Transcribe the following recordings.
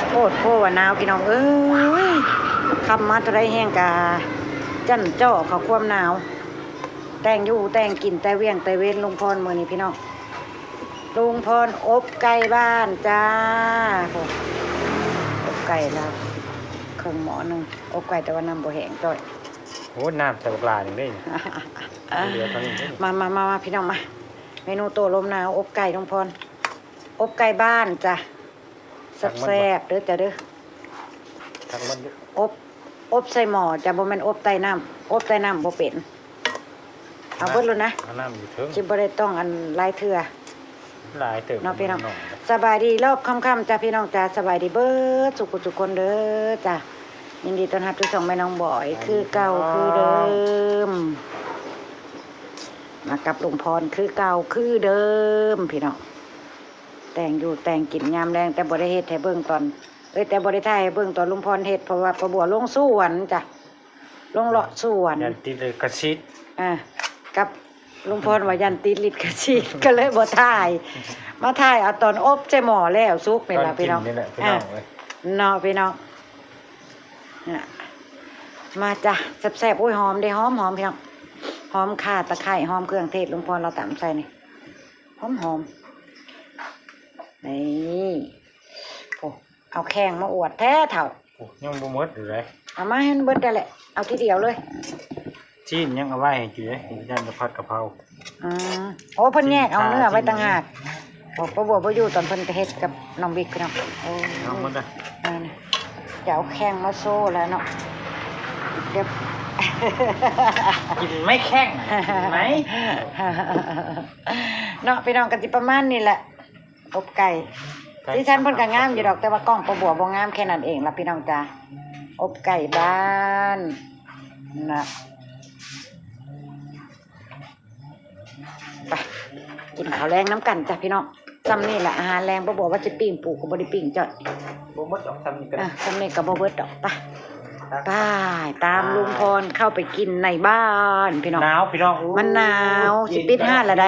ໂພດໂພວ່າໜາວພີ່ນ້ອງເອີຍ ຄ່ຳມາເທົ່າໃດແຮງກະຈັ້ນເຈາະເຂົ້າຄວາມໜາວ ແຕ່ງຢູ່ແຕ່ງກິນແຕ່ວຽງແຕ່ເວັນ ລຸງພອນມື້ນີ້ພີ່ນ້ອງ ລຸງພອນອົບໄກ່ບ້ານຈ້າ ໂອ້ ອົບໄກ່ລາວເຄິ່ງໝໍ້ໜຶ່ງ ອົບໄກ່ແຕ່ວ່ານ້ຳບໍ່ແຫ້ງຈ້ອຍ ໂອ້ ນ້ຳໃສ່ບັກຫຼາຍໜຶ່ງເດ້ ເຫຼືອເທົ່ານີ້ເດ້ ມາ ມາ ມາ ມາ ພີ່ນ້ອງມາ ເມນູໂຕ້ລົມໜາວ ອົບໄກ່ລຸງພອນ ອົບໄກ່ບ້ານຈ້າ ແຊບໆເດີຈ້າເດີ ທັກມັນຢູ່ ອົບ ອົບໃສ່ໝໍ້ຈ້າ ບໍ່ແມ່ນອົບໃຕ້ນ້ຳ ອົບໃຕ້ນ້ຳບໍ່ເປັນ ເອົາເບິດໂລດນະ ເອົານ້ຳຢູ່ເທິງ ຊິບໍ່ໄດ້ຕ້ອງອັນຫຼາຍເທື່ອ ຫຼາຍເຕີບເນາະພີ່ນ້ອງ ສະບາຍດີລອບຄ່ຳໆຈ້າ ພີ່ນ້ອງຈ້າ ສະບາຍດີເບິດສູ່ຜູ້ສູ່ຄົນເດີຈ້າ ຍິນດີຕ້ອນຮັບສູ່ຊ່ອງແມ່ນ້ອງບອຍ ຄືເກົ່າຄືເດີມ ມາກັບລຸງພອນຄືເກົ່າຄືເດີມ ພີ່ນ້ອງ ແຕ່ງຢູ່ແຕ່ງກິນຍາມແລງ ແຕ່ບໍ່ໄດ້ເຮັດໃຫ້ເບິ່ງຕອນ ເອີຍ ແຕ່ບໍ່ໄດ້ຖ່າຍໃຫ້ເບິ່ງຕອນລຸງພອນເຮັດ ເພາະວ່າປ້າບົວລົງສວນຈ້າ ລົງເລາະສວນ ຢ້ານຕິດລິຂະສິດ ອ່າ ກັບລຸງພອນວ່າຢ້ານຕິດລິຂະສິດ ກໍເລີຍບໍ່ຖ່າຍ ມາຖ່າຍເອົາຕອນອົບໃສ່ໝໍ້ແລ້ວສຸກນີ້ລະ ຕອນກິນນີ້ແຫຼະ ພີ່ນ້ອງ ພີ່ນ້ອງເອີຍ ອ່າ ເນາະ ພີ່ນ້ອງ ອ່າ ມາຈ້າ ແຊບໆ ໂອ້ຍ ຫອມເດ້ ຫອມໆ ພີ່ນ້ອງ ຫອມຂ່າ ຕະໄຄ ຫອມເຄື່ອງເທດ ລຸງພອນລາວຕຳໃສ່ນີ້ ຫອມໆ ນີ້ ໂອ້ ເອົາແຂ້ງມາອວດແທ້ເຖົ້າ ໂອ້ ຍັງບໍ່ໝົດຢູ່ເດ້ ເອົາມາໃຫ້ມັນເບິດໄດ້ແຫຼະ ເອົາທີດຽວເລີຍ ຊີ້ນຍັງເອົາໄວ້ໃຫ້ກິນເດ້ ຢ້ານຈະຜັດກະເພົາ ອືມ ໂອ້ ເພິ່ນແຍກເອົາເນື້ອໄວ້ຕ່າງຫາກ ບໍ່ ບໍ່ ບໍ່ຢູ່ຕອນເພິ່ນໄປເຮັດກັບນ້ອງບິກພີ່ນ້ອງ ໂອ້ ເອົາໝົດເດີ ແມ່ນ ຈະເອົາແຂ້ງມາໂຊແລ້ວເນາະ ເກັບ ກິນໄໝແຂ້ງ ກິນໄໝ ເນາະ ພີ່ນ້ອງ ກໍຊິປະມານນີ້ແຫຼະ ອົບໄກ່ ສີສັນເພິ່ນກໍງາມຢູ່ດອກ ແຕ່ວ່າກ້ອງປ້າບົວບໍ່ງາມ ແຄ່ນັ້ນເອງລະພີ່ນ້ອງຈ້າ ອົບໄກ່ບ້ານນະ ໄປ ກິນເຂົ້າແລງນຳກັນຈ້າພີ່ນ້ອງ ຊ່ຳນີ້ລະອາຫານແລງ ປ້າບົວວ່າຊິປີ້ງປູກໍບໍ່ໄດ້ປີ້ງຈ້ອຍ ບໍ່ໝົດດອກ ຊ່ຳນີ້ກໍ ອ່າ ຊ່ຳນີ້ກໍບໍ່ເບິດດອກ ໄປ ໄປ ຕາມລຸງພອນເຂົ້າໄປກິນໃນບ້ານພີ່ນ້ອງ ໜາວພີ່ນ້ອງ ມັນໜາວ ໂອ້ຍ ຊິປິດຮ້ານລະໃດ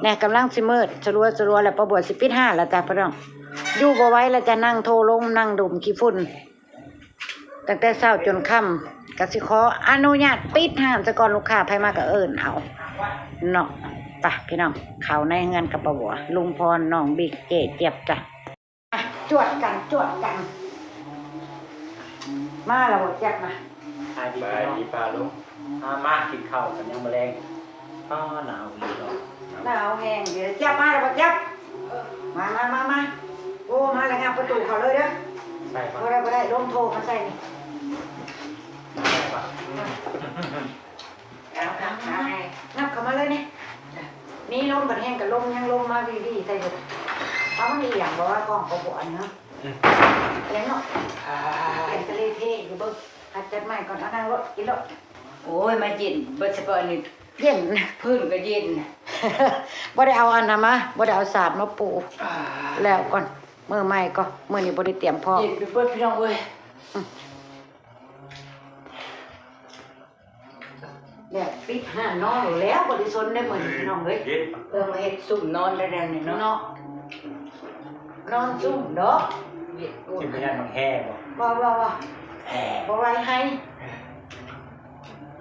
ແນ່ ກຳລັງຊິມືດສະລັວໆ ແລ້ວ ປ້າບົວຊິປິດຮ້ານລະຈ້າພີ່ນ້ອງ ຢູ່ບໍ່ໄຫວລະຈ້າ ນັ່ງໂທລົມ ນັ່ງດົມຂີ້ຝຸ່ນ ຕັ້ງແຕ່ເຊົ້າຈົນຄ່ຳ ກະຊິຂໍອະນຸຍາດປິດຮ້ານຊະກ່ອນ ລູກຄ້າໃຜມາກະເອີ້ນເອົາເນາະ ໄປພີ່ນ້ອງ ເຂົ້າໃນເຮືອນກັບປ້າບົວ ລຸງພອນ ນ້ອງບິກ ເຈ້ຈຽບຈ້າ ຈວດກັນ ຈວດກັນ ມາລະບໍ່ ແຈັບມາ ສະບາຍດີປ້າລຸງ ມາ ມາກິນເຂົ້າກັນຍາມມື້ແລງ ອ້າ ໜາວອີ່ຫຼີເນາະ ໜາວແຮງເດີ ແຈັບມາແລ້ວບໍ່ ແຈັບ ມາ ມາ ມາ ມາ ໂອ້ ມາແລ້ວ ຫຍັບປະຕູເຂົ້າເລີຍເດີ ບໍ່ໄດ້ ບໍ່ໄດ້ ລົມໂທມາໃສ່ນີ້ ຫຍັບເຂົ້າມາເລີຍນີ້ ມີລົມບັດແຮງກະລົມ ຍັງລົມມາວີໆໃສ່ເບິດ ເອົາ ມັນອີ່ຫຍັງບໍ່ວ່າ ກ້ອງກະບໍ່ອັນເນາະ ອືມ ແລ້ວເນາະ ອ່າ ເປັນທະເລເພຢູ່ເບິ່ງ ຫັດຈັດໃໝ່ກ່ອນ ເອົາ ນັ່ງໂລດ ກິນໂລດ ໂອ້ຍ ມາເຢັນ ໂດຍສະເພາະອັນນີ້ ເຢັນ ພື້ນກໍເຢັນ ບໍ່ໄດ້ເອົາອັນນັ້ນມາ ບໍ່ໄດ້ເອົາສາດມາປູ ອ່າ ແລ້ວກ່ອນ ມື້ໃໝ່ກໍ ມື້ນີ້ບໍ່ໄດ້ຕຽມພ້ອມ ເຢັນໄປເບິດພີ່ນ້ອງເອີຍ ອືມ ແລ້ວປິດຮ້ານນອນໂລດແລ້ວ ບໍ່ໄດ້ຊົນໄດ້ມື້ນີ້ພີ່ນ້ອງເອີຍ ເອີ ມາເຮັດຊຸມນອນໄດ້ແລ້ວນີ້ເນາະ ເນາະ ນອນຊຸມເນາະ ເວຍກ ຊິບໍ່ຢ້ານມັນແຮ່ບໍ່ ບໍ່ ບໍ່ ບໍ່ ບໍ່ໄຫວ ໄຮ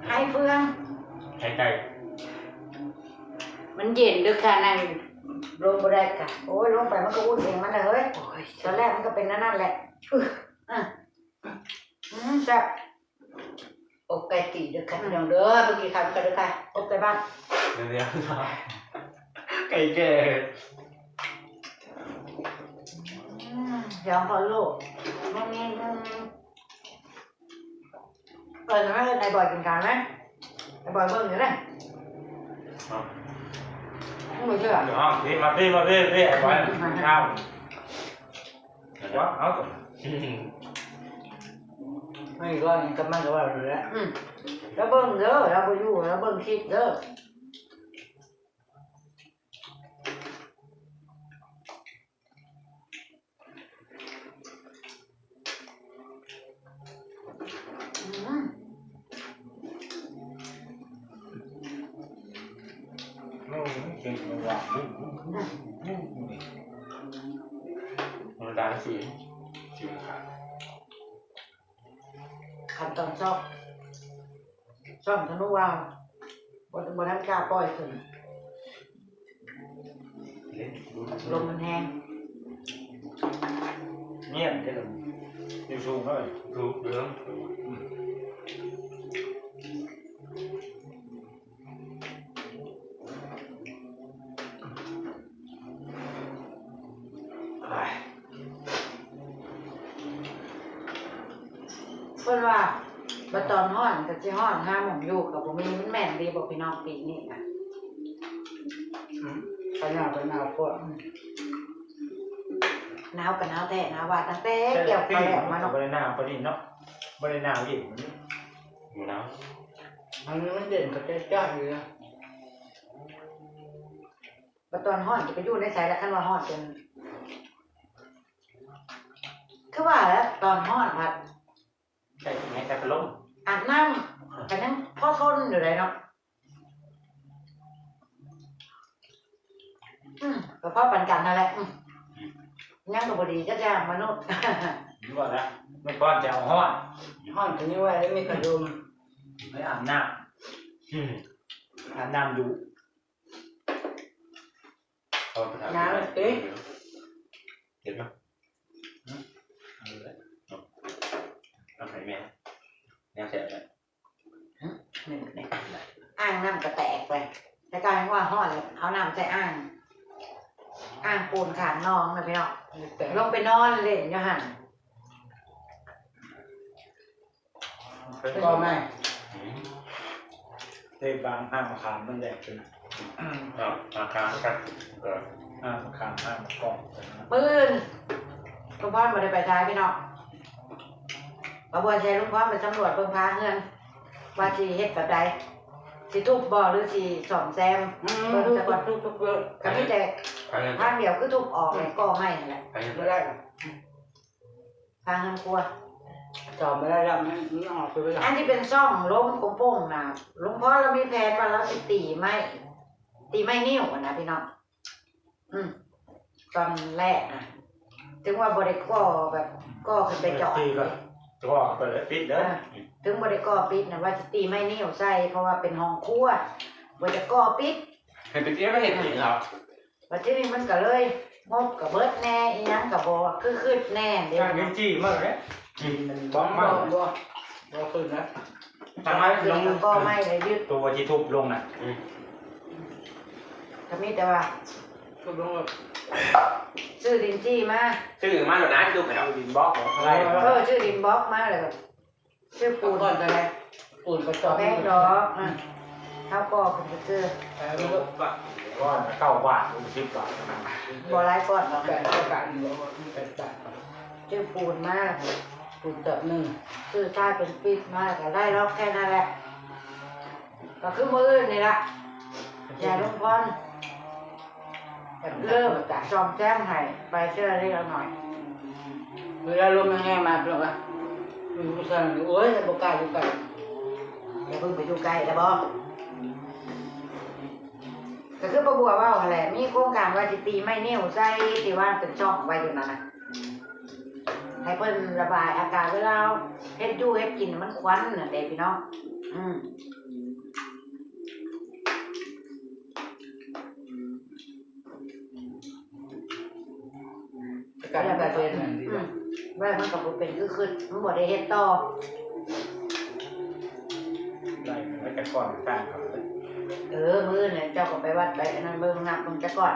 ໄຮເຟືອງ ໄຮໄກ່ ມັນເຢັນເດີຄ່ະ ນັ່ງລົງບໍ່ໄດ້ກະ ໂອ້ຍ ລົງໄປມັນກໍອຸ່ນເອງມັນແຫຼະເຮີ້ຍ ໂອ້ຍ ຕອນແລກມັນກໍເປັນອັນນັ້ນແຫຼະ ອື ອື ອື ແຊບ ອົບໄກ່ຕີເດີຄ່ະ ອື ພີ່ນ້ອງເດີ ມາກິນເຂົ້ານຳກັນເດີຄ່ະ ອົບໄກ່ບ້ານ ດຽວໆ ໄກ່ແກ່ ອື ດຽວພໍໂລດ ບໍ່ມີ ບໍ່ມີ ເອີ ມາເຮັດໃຫ້ບອຍກິນການໄໝ? ໃຫ້ບອຍເບິ່ງຢູ່ເດ້. ເອົາ ບໍ່ເຊື່ອ. ເອົາ ມາພີ້ ມາພີ້ ມາພີ້ ມາພີ້ ໄອ້ບອຍ ກິນຂ້າວ. ເອົາ ເອົາ ໃຫ້ກ່ອນ ກັບມັນກໍເວົ້າຢູ່ແຫຼະ. ອືມ ລາວເບິ່ງເດີ ລາວບໍ່ຢູ່ ລາວເບິ່ງຄລິບເດີ. ອືມ ໂອ້ຍ ເກັ່ງຫວານ ນ້ຳຕານສີ. ຂັ້ນຕອນຊ້ອມ ຊ້ອມທະນູວ່າ ບໍ່ ບໍ່ທັນກ້າປ່ອຍຂຶ້ນ ລົມມັນແຮງ ງຽບເດ້ ຢູ່ສູງເລີຍ ສູງເລີຍ. ເພິ່ນວ່າ ບັດຕອນຮ້ອນກໍຊິຮ້ອນ ຫາໝ່ອງຢູ່ກໍບໍ່ມີ ມັນແມ່ນອີ່ຫຼີບໍ່ພີ່ນ້ອງ ປີນີ້ນະ? ອືມ ກໍໜາວກໍໜາວໂພດ ອືມ ໜາວກໍໜາວແທ້ ໜາວວ່າຕັ້ງແຕ່ກ່ຽວເຂົ້າແລ້ວມາເນາະ ບໍ່ໄດ້ໜາວປານນີ້ເນາະ ບໍ່ໄດ້ໜາວອີກ ບໍ່ໜາວ ອັນນີ້ມັນເຢັນກໍແຈ້ໆຢູ່ນະ. ບັດຕອນຮ້ອນຈະໄປຢູ່ໃນໃສລະ ຄັນວ່າຮ້ອນຈົນ ຄືວ່າແຫຼະ ຕອນຮ້ອນພັດ ໃສ່ແມ່ໃສ່ພັດລົມ ອາບນ້ຳກໍຍັງພໍທົນຢູ່ໄດ໋ເນາະ. ອືມ ກໍພໍປານກັນຫັ້ນແຫຼະ ອືມ ຍັງກໍບໍ່ດີຈັກຢ່າງມະນຸດ ວ່າລະ ມັນກ່ອນຈະເອົາຮ້ອນ ຮ້ອນກໍຍັງວ່າໄດ້ມີພັດລົມ ໄປອາບນ້ຳ ອືມ ອາບນ້ຳຢູ່. ເອົາໄປທານ ນ້ຳຕິ ເຫັນບໍ່? ຫືມ ເອົາເລີຍ ເອົາໃຫ້ແມ່ ແນວແຊບແຫຼະ ຫືມ ນີ້ ອ່າງນ້ຳກໍແຕກໄປ ແຕ່ກາຍວ່າຮ້ອນ ເອົານ້ຳໃສ່ອ່າງ ອ່າງປູນຂ້າງໜອງນະພີ່ນ້ອງ ແຕກ ລົງໄປນອນຫຼິ້ນຢູ່ຫັ້ນ. ກໍໃໝ່ ເດ້ບາງຫ້າງມະຂາມມັນແດດຂຶ້ນ ອ່າ ມາຂາມກັນ ເອີ ຫ້າງມະຂາມ ຫ້າງມະກອກ. ມື້ອື່ນ ລຸງພອນບໍ່ໄດ້ໄປໃສພີ່ນ້ອງ ປາບົວຊິໃຫ້ລຸງພອນໄປສຳຫຼວດເບິ່ງຝາເຮືອນ ວ່າຊິເຮັດແບບໃດ ຊິທຸບບໍ່ ຫຼືຊິສ້ອມແຊມ ອືມ ເບິ່ງສາກ່ອນ ທຸບໆ ກໍມີແຕ່ ທາງດຽວຄືທຸບອອກ ແລ້ວກໍໃໝ່ຫັ້ນແຫຼະ ບໍ່ໄດ້ ທາງເຮືອນຄົວ ຈອດບໍ່ໄດ້ແລ້ວ ມັນ ມັນອອກໄປແລ້ວ. ອັນທີ່ເປັນຊ່ອງລົງໂປ່ງໆນະ ລຸງພອນລາວມີແຜນວ່າລາວຊິຕີໄມ້ ຕີໄມ້ນິ້ວຫັ້ນນະພີ່ນ້ອງ ອືມ ຕອນແລກນະ ເຖິງວ່າບໍ່ໄດ້ກໍ່ແບບ ກໍ່ຂຶ້ນໄປຈອດ ຕີກໍກໍ່ໄປແລ້ວປິດເດີ ເອີ ເຖິງບໍ່ໄດ້ກໍ່ປິດນະ ວ່າຊິຕີໄມ້ນິ້ວໃສ່ ເພາະວ່າເປັນຫ້ອງຄົວ ບໍ່ຈະກໍ່ປິດ ໃຫ້ເປັນ ເອີ ເຮັດເອງເນາະ. ບັດທີນີ້ມັນກໍເລີຍ ງົບກໍເບິດແດ່ ອີ່ຫຍັງກໍບໍ່ຄືຄຶດແດ່ເດ້ ການເປັນຈີ່ມາແລ້ວ ຈີ່ມັນບອກມາ ບໍ່ ບໍ່ ບໍ່ຂຶ້ນນະ ທາງນັ້ນລົງກໍໄມ້ໄດ້ຍຶດ ຕົວທີ່ທຸບລົງນະ ອືມ ກໍມີແຕ່ວ່າທຸບລົງ ຊື້ດິນຈີ່ມາ ຊື້ມາໂລດນະ ທຸບໃຫ້ດອກ ຊື້ດິນບລັອກ ເອີ ຊື້ດິນບລັອກມາແລ້ວ ຊື້ປູນ ກ່ອນກໍໄດ້ ປູນກະຈອກ ແພງດອກ ອືມ ເຮົາກໍຄື ເອີ ມັນກໍ ກ້ອນລະເກົ້າບາດ ສິບບາດ ບໍ່ຫຼາຍກ້ອນດອກ ແປດບາດ ແປດບາດ ຊື້ປູນມາ ປູນຕອບໜຶ່ງ ຊື້ຊາຍເປັນປິດມາ ກໍໄດ້ດອກ ແຄ່ນັ້ນແຫຼະ. ກໍຄືມື້ອື່ນນີ້ລະ ຍາຍລຸງພອນ ເລີ່ມສ້ອມແຊມໃຫ້ໄປເທື່ອເລັກເລັກນ້ອຍ ເວລາລົມແຮງໆມາ ເພິ່ນວ່າ ອືມ ຜູ້ຊາຍ ໂອ້ຍ ບໍ່ກ້າຢູ່ໃກ້ ຢ່າເພິ່ງໄປຢູ່ໃກ້ ໄດ້ບໍ່? ກໍຄືປ້າບົວເວົ້າຫັ້ນແຫຼະ ມີໂຄງການວ່າຊິຕີໄມ້ນິ້ວໃສ່ ທີ່ວ່າເປັນຊ່ອງໄວ້ຢູ່ນັ້ນນະ ໃຫ້ເພິ່ນລະບາຍອາກາດ ເວລາເຮັດຢູ່ເຮັດກິນມັນຄວັນນັ້ນເດ້ພີ່ນ້ອງ ອືມ. ອາກາດມັນກໍເປັນ ອືມ ແລ້ວມັນກໍບໍ່ເປັນຄືຄຶດ ມັນບໍ່ໄດ້ເຮັດຕໍ່ ໄລ່ໄວ້ແຕ່ກ່ອນ ເອີ ມື້ນັ້ນເຈົ້າກໍໄປວັດໄປອັນນັ້ນເບິ່ງ ນັບເບິ່ງແຕ່ກ່ອນ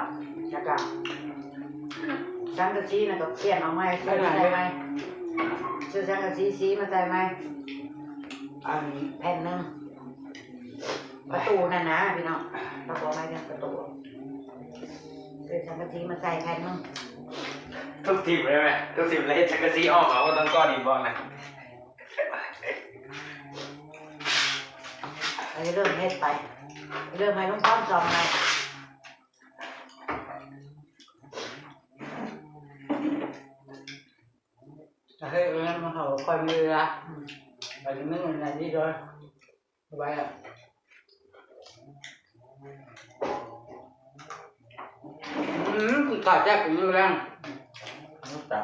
ແລ້ວກໍ ສັງກະສີນັ້ນກໍປ່ຽນເອົາໃໝ່ ຊື້ໃສ່ໃໝ່ ຊື້ສັງກະສີສີມາໃສ່ໃໝ່ ອັນແຜ່ນໜຶ່ງ ປະຕູນັ້ນນະພີ່ນ້ອງ ປະຕູໄມ້ເປັນປະຕູ ຊື້ສັງກະສີມາໃສ່ແຜ່ນໜຶ່ງ ທຸບຖິ້ມເລີຍແມ່ ທຸບຖິ້ມແລ້ວເຮັດສັງກະສີອ້ອມເອົາ ບໍ່ຕ້ອງກໍ່ດິນບລັອກນະ ເອີ ເລີ່ມເຮັດໄປ ເລີ່ມໃຫ້ລຸງພອນຊ່ອມໃຫ້. ເຮັດແລ້ວມັນເຮົາຄ່ອຍມີເວລາ ອືມ ໄປມັນໜ້າທີ່ດ້ອຍ ສະບາຍລະ ອືມ ກິນເຂົ້າແຊບ ກິນມື້ແລງ ອືມ ຕຳ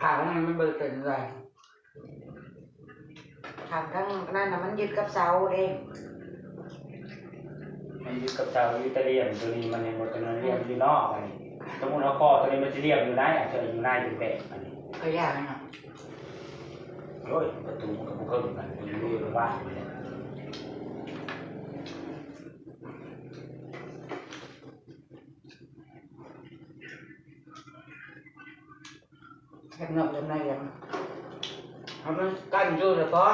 ຂ້າງນັ້ນມັນບໍ່ໄດ້ເປັນໄດ ຂ້າງທາງນັ້ນນະມັນຍຶດກັບເສົາເດ້. ມັນຍຶດກັບເສົາຢູ່ແຕ່ຫຼ່ຽມ ໂຕນີ້ມັນຍັງບໍ່ທັນໄດ້ຫຼ່ຽມຢູ່ນອກ. ອັນນີ້ ສົມມຸດເຮົາກໍ່ໂຕນີ້ມັນຊິຫຼ່ຽມຢູ່ໃນ ອັນເທື່ອຢູ່ໃນເປັນແບບ ອັນນີ້ ກໍຢ່າງນັ້ນນະ. ໂອ້ຍ ປະຕູມັນກໍບໍ່ເຄິ່ງກັນ ມັນຢູ່ລະຫວ່າງນີ້ແຫຼະ. ເຮັດເງິບເຮັດນາຍຫຍັງ ເອົາມັນກັນຢູ່ສະເພາະ.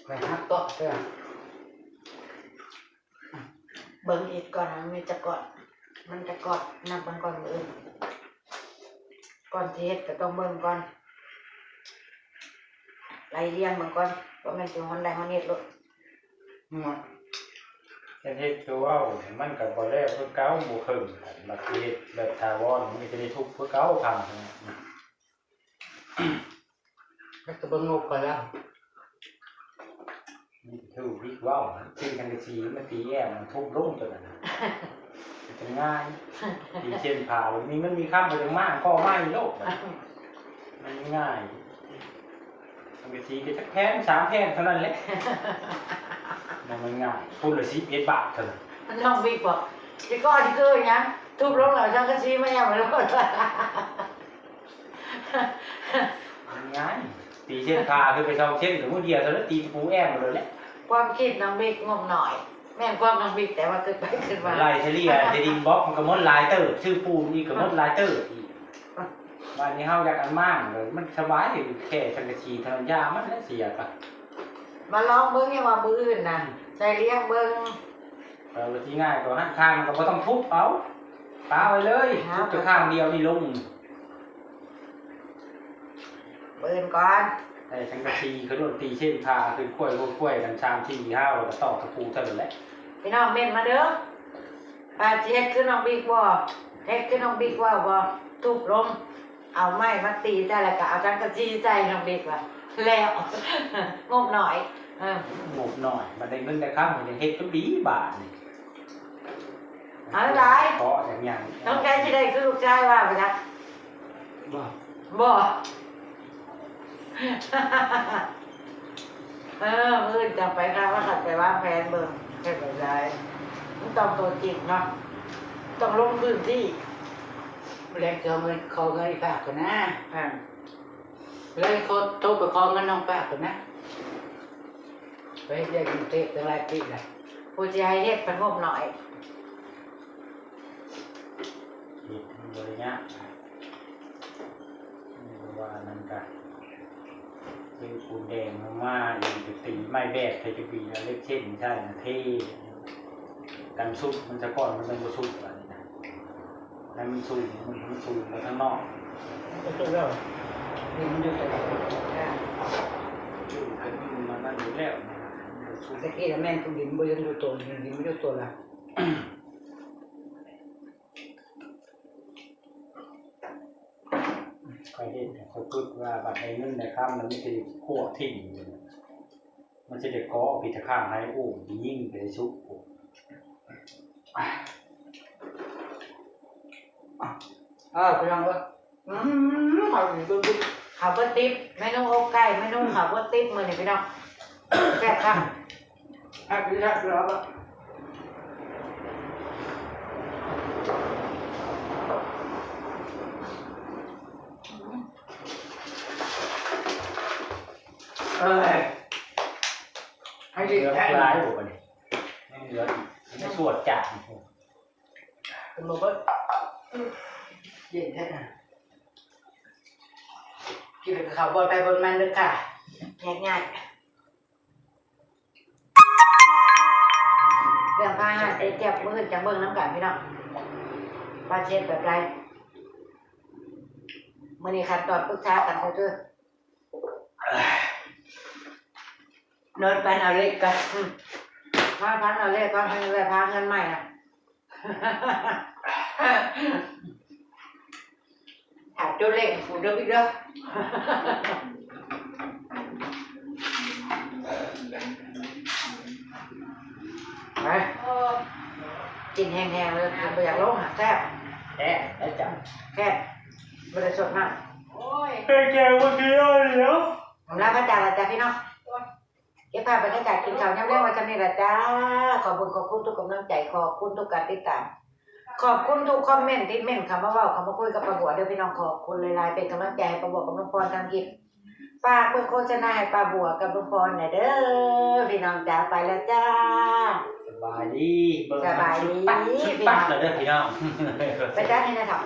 ໄປຫາເກາະເທື່ອ ເບິ່ງອີກກ່ອນວ່າມັນມີຈັກກ້ອນ ມັນຈັກກ້ອນ ນັບເບິ່ງກ່ອນມື້ອື່ນ ກ່ອນຊິເຮັດກໍຕ້ອງເບິ່ງກ່ອນ ໄລ່ລຽງເບິ່ງກ່ອນ ບໍ່ແມ່ນຊິຮອນໄດ້ຮອນເຮັດໂລດ. ເຮັດ ເຮັດຄືເວົ້າ ມັນກໍບໍ່ແລ້ວຄືເກົ່າ ບໍ່ເຄິ່ງກັນ ບັດເຮັດແບບຖາວອນ ມັນກໍຈະໄດ້ທຸບຄືເກົ່າ ພັງ ແລ້ວກໍເບິ່ງງົບກ່ອນແລ້ວ ຖືກວິກເວົ້າ ຊື້ສັງກະສີມາຕີແອ້ມ ທຸບລົງຕົວນັ້ນ ຈະງ່າຍ ຕີເສັ້ນຜ່າ ມີເງິນມີຄຳ ບໍ່ຕ້ອງມາ ກໍໃໝ່ໂລດ ມັນງ່າຍ. ສັງກະສີກໍຈັກແຜ່ນ ສາມແຜ່ນເທົ່ານັ້ນແຫຼະ ມັນ ມັນງ່າຍ ພຸ້ນລະສິບເອັດບາດເທົ່ານັ້ນ. ນ້ອງວິກບອກ ຊິກໍ່ຊິຄືຫຍັງ ທຸບລົງແລ້ວສັງກະສີມາຫຍັງໂລດ. ມັນງ່າຍ ຕີເສັ້ນຜ່າຂຶ້ນໄປສອງເສັ້ນ ກໍມື້ດຽວເທົ່ານັ້ນ ຕີຕະປູແອ້ມໂລດແຫຼະ. ຄວາມຄິດນ້ອງວິກງົບໜ້ອຍ ແມ່ນຄວາມນ້ອງວິກ ແຕ່ວ່າຄິດໄປຄິດມາ ໄລ່ສະເລ່ຍໃສ່ດິນບລັອກ ມັນກໍໝົດຫຼາຍເຕີບ ຊື້ປູນອີກກໍໝົດຫຼາຍເຕີບອີກ. ບາດນີ້ເຮົາຢາກອັນມ້າງ ມັນສະບາຍ ແຄ່ສັງກະສີເທົ່ານັ້ນ ຢ່າມັນແຫຼະ ເສຍກະ ມາລອງເບິ່ງ ຍັງວ່າມື້ອື່ນນະ ໃສ່ລຽງເບິ່ງ ເອີ ວ່າຊິງ່າຍກວ່າຫັ້ນ ຂ້າງມັນກໍບໍ່ຕ້ອງທຸບເອົາ ປະໄວ້ເລີຍ ຫາ ທຸບແຕ່ຂ້າງດຽວນີ້ລົງ. ມື້ອື່ນກ່ອນ ໄດ້ສັງກະສີ ກະໂດດຕີເສັ້ນຜ່າ ຄືກ້ວຍ ກ້ວຍກັນ ສາມສີ່ຫ້າ ແລ້ວກໍຕອກຕະປູເທົ່ານັ້ນແຫຼະ. ພີ່ນ້ອງເມັ້ນມາເດີ້ ວ່າຊິເຮັດຄືນ້ອງບິກບໍ່ ເຮັດຄືນ້ອງບິກເວົ້າບໍ່ ທຸບລົງ ເອົາໄມ້ມາຕີໃສ່ ແລ້ວກໍເອົາສັງກະສີໃສ່ ນ້ອງບິກວ່າ ແລ້ວ ງົບໜ້ອຍ ເອີ ງົບໜ້ອຍ ບັດໄດ້ເງິນໄດ້ຄຳ ມັນຈະເຮັດຈົນດີບາດນີ້. ເອົາຫຼາຍ ຂໍຢ່າງຫຍັງ ຕ້ອງໃຊ້ຊິໄດ້ຄືລູກຊາຍວ່າໄປນະ ບໍ່ ບໍ່ ເອີ ມື້ອື່ນຈັ່ງໄປນະ ວ່າກັນໄປວາງແຜນເບິ່ງ ເຮັດແບບໃດ ມັນຕ້ອງຕົວຈິງເນາະ ຕ້ອງລົງພື້ນທີ່ ແລກເອົາເງິນ ຂໍເງິນອີ່ປ້າກ່ອນນະ ອ່າ ເລີຍຂໍ ໂທໄປຂໍເງິນນ້ອງປ້າກ່ອນນະ ໄປເຮັດວຽກຢູ່ເທບຕັ້ງຫຼາຍປີແລ້ວ ຜູ້ຊິໃຫ້ເຮັດພັດງບໜ້ອຍ ເຮັດມັນບໍ່ໄດ້ຍາກ ເພາະວ່ານັ້ນກະ ຊື້ປູນແດງມາອີກ ໄປຕີໄມ້ແບບໃສ່ຈະບີ ເອົາເຫຼັກເສັ້ນໃສ່ນະ ເທກັນຊຸດມັນສາກ່ອນ ມັນຈັ່ງບໍ່ຊຸດບາດນີ້ນະ ໃຫ້ມັນສູງ ມັນ ມັນສູງໄປທາງນອກ ມັນສຸດແລ້ວ ດິນມັນຢູ່ໃສ ຢູ່ກັນ ມັນ ມັນ ມັນຢູ່ແລ້ວນະ ມັນສຸດ ແຕ່ກີ້ລະແມ່ນ ດິນບໍ່ຍັງຢູ່ຕົວ ດິນມັນຢູ່ຕົວລະ ຂ້ອຍເຮັດ ຂ້ອຍຄິດວ່າບັດໄດ້ເງິນໄດ້ຄຳແລ້ວ ມັນຊິໄດ້ຂົວຖິ້ມ ມັນຊິໄດ້ກໍ່ພິທະຄາງໃຫ້ ໂອ້ ຍິງໄປໃນສຸກ ເອີ ພີ່ນ້ອງເອີຍ ອືມ ເຂົ້າດີເບິ່ງ ເຂົ້າເບິດຕິບ ເມນູອົບໄກ່ ເມນູເຂົ້າເບິດຕິບມື້ນີ້ພີ່ນ້ອງ ແຊບຄັກ ແຊບດີ ແຊບດີ ເອີຍ ໃຫ້ເຫຼັກແທ້ ຫຼາຍບໍ່ບັດນີ້ ຍັງເຫຼືອອີກ ຍັງສວດຈານ ເປັນບໍ່ເບິດ ເຢັນແທ້ ກິນແລ້ວກໍເຂົ້າບ່ອນໃຜບ່ອນມັນເດີຄ່ະ ແຍກຍ້າຍ ເລື່ອງພາຫານເອເຈັບ ມື້ອື່ນຈັ່ງເບິ່ງນຳກັນພີ່ນ້ອງ ວ່າຊິເຮັດແບບໃດ ມື້ນີ້ຂັ້ນຕອນປຶກສາກັນຊື່ໆ ນອນຝັນເອົາເລກກ່ອນ ອືມ ນອນຝັນເອົາເລກກ່ອນ ໃຫ້ໄດ້ພາເຮືອນໃໝ່ນະ ຖ້າໂຕເລກກູເດີ ພີ່ເດີ ໄປ ກິນແຫ້ງໆ ເລີຍ ກິນບໍ່ຢາກລົງ ແຊບ ແຊບ ແຊບ ບໍ່ໄດ້ສົດນ້ຳ ໂອ້ຍ ແກງບໍ່ກິນເລີຍເນາະ ອຳລາພະຈາລະຈ້າພີ່ນ້ອງ ເກັບພາບບັນຍາກາດກິນເຂົ້າຍາມແລງໄວ້ສ່ຳນີ້ລະຈ້າ ຂອບຄຸນ ຂອບຄຸນທຸກກຳລັງໃຈ ຂອບຄຸນທຸກການຕິດຕາມ ຂອບຄຸນທຸກຄອມເມັນທີ່ເມັນເຂົ້າມາເວົ້າ ເຂົ້າມາຄຸຍກັບປ້າບົວເດີພີ່ນ້ອງ ຂອບຄຸນຫຼາຍໆ ເປັນກຳລັງໃຈໃຫ້ປ້າບົວກັບນ້ອງພອນທຳອິດ ຝາກເບິ່ງໂຄສະນາໃຫ້ປ້າບົວກັບນ້ອງພອນແດ່ເດີພີ່ນ້ອງຈ້າ ໄປແລ້ວຈ້າ ສະບາຍດີ ເບິ່ງ ສະບາຍດີ ຊຸດປັດ ຊຸດປັດແລ້ວເດີພີ່ນ້ອງ ໄປຈ້າ ນີ້ນະເຖົ້າ.